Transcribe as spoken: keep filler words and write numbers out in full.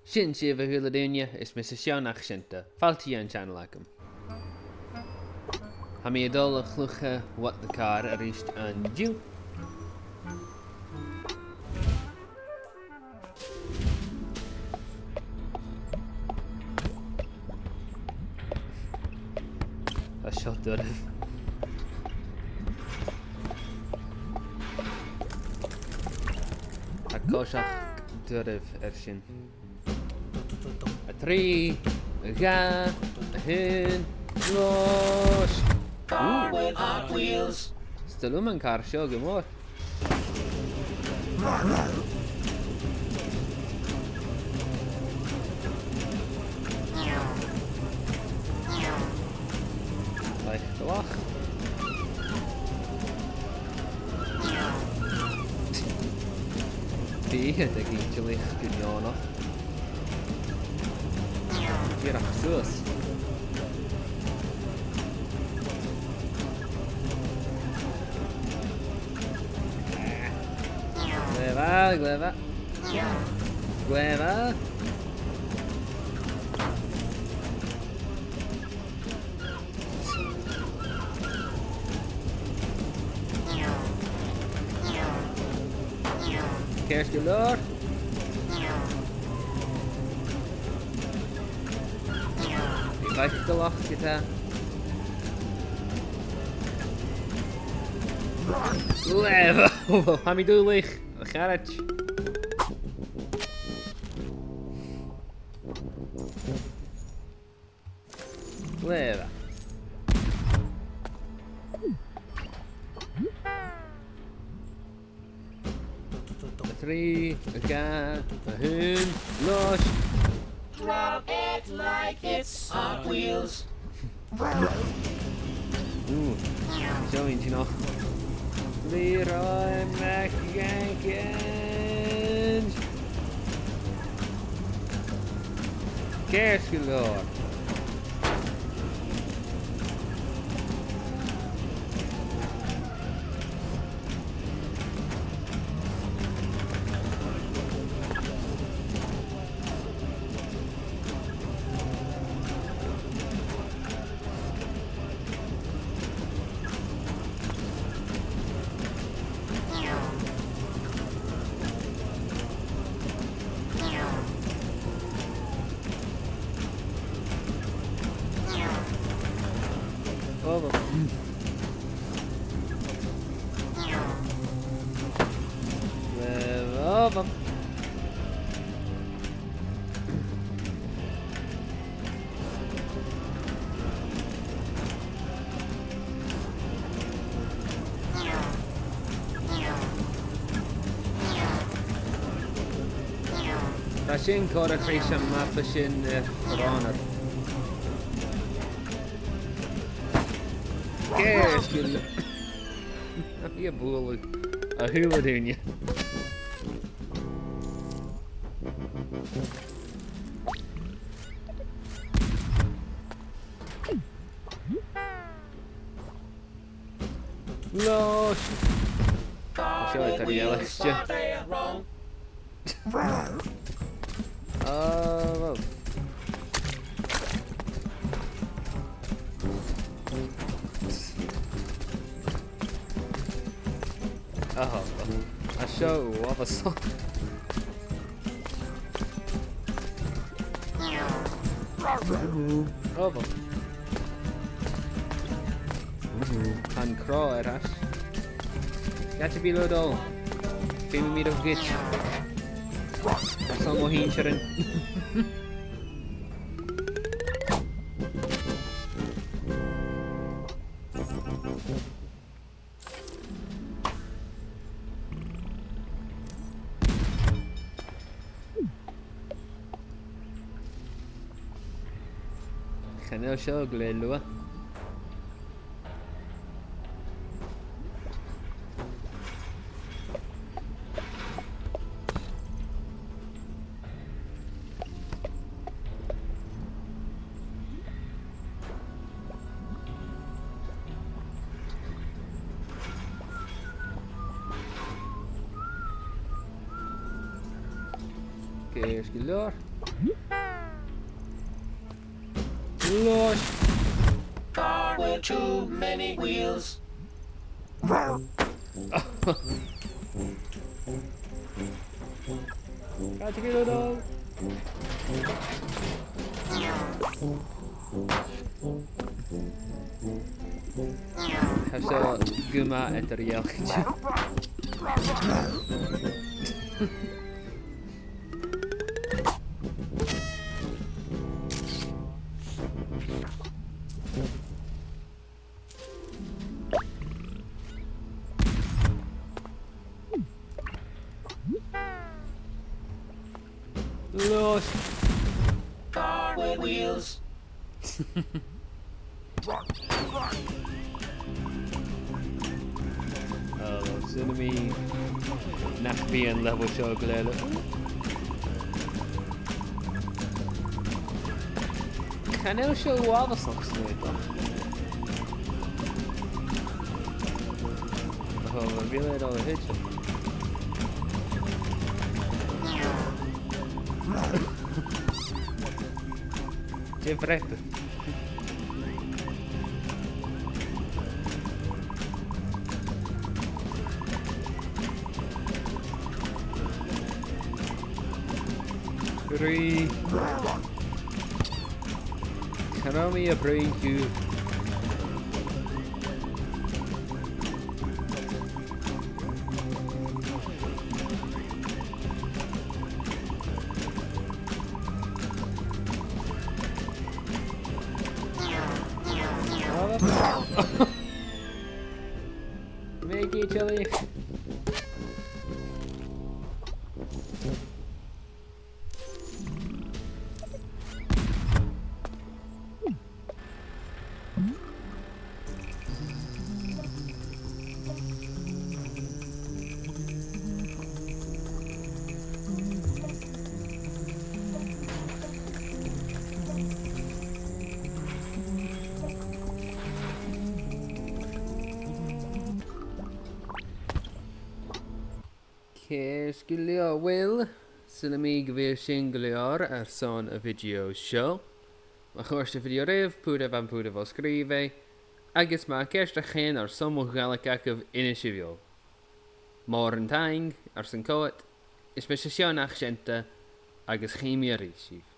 Sin sibh, a h-uile duine, is mise Seán Neach-seanta. Fàilte dhan channel agam. Tha mi a' dol a chluich What the Car a-rithist an-diugh. Tha seo doirbh. Tha coiseachd doirbh air sin. A trì, a dhà, a h-aon, làs. Car with Hot Wheels. 'S toil leam an càr seo gu mòr. Right, glè mhath. Bidh iad ag innse dhuibh gu neònach. Dìreach suas. Glè mhath, glè mhath. Glè mhath. Ceart gu leòr. Bidh faiceallach ge-tà. Glè mhath. Tha mi duilich, a charaid. Glè mhath. A trì, a dhà, a h-aon, làs. Drop it like it's Hot Wheels. Ù, seo inntinneach. Leroy McJenkins. Ceart gu leòr. Ò, bhò. Ò, bhò. Tha sin còrr is a' chùis am mapa sin, eh, a-rithist. Ceart gu leòr. Bha mi a' bualadh a h-uile duine. Làs. Seo e, tha e eile. Ah, well. Ah, well. A seo, uabhasach. Oh, well. An crodh air ais. Gabh a bhith leotha. Feumaidh mi a bhith ghoid. Tha mo shinnsearan. Chan eil seo glè luath. Ok, Ceart gu leòr. Luas. Car with too many wheels. Càit a bheil thu a' dol? Tha seo gu math eadar-dhealaichte. Luas. Car with wheels. Oh, sin a' mhì-, nach bi an level seo glè mhath. Chan eil seo uabhasach snaighdeach. Oh, a bheil e a' dol a thuiteam? Dè bhreac thu? Ruith. Chan eil mi a' bruidhinn dhut. Mèigidh, Tilly. Ceart gu leòr, uill, saoilidh mi gu bheil sin gu leòr airson a' video seo. Ma chòrd a' video ribh, put am putan fo-sgrìobhaidh, agus ma tha ceist agaibh airson mo Ghàidhlig agaibh, innis dhomh. Mòran taing airson coimhead, is mise Seán Seannta, agus chì mi a-rithist sibh.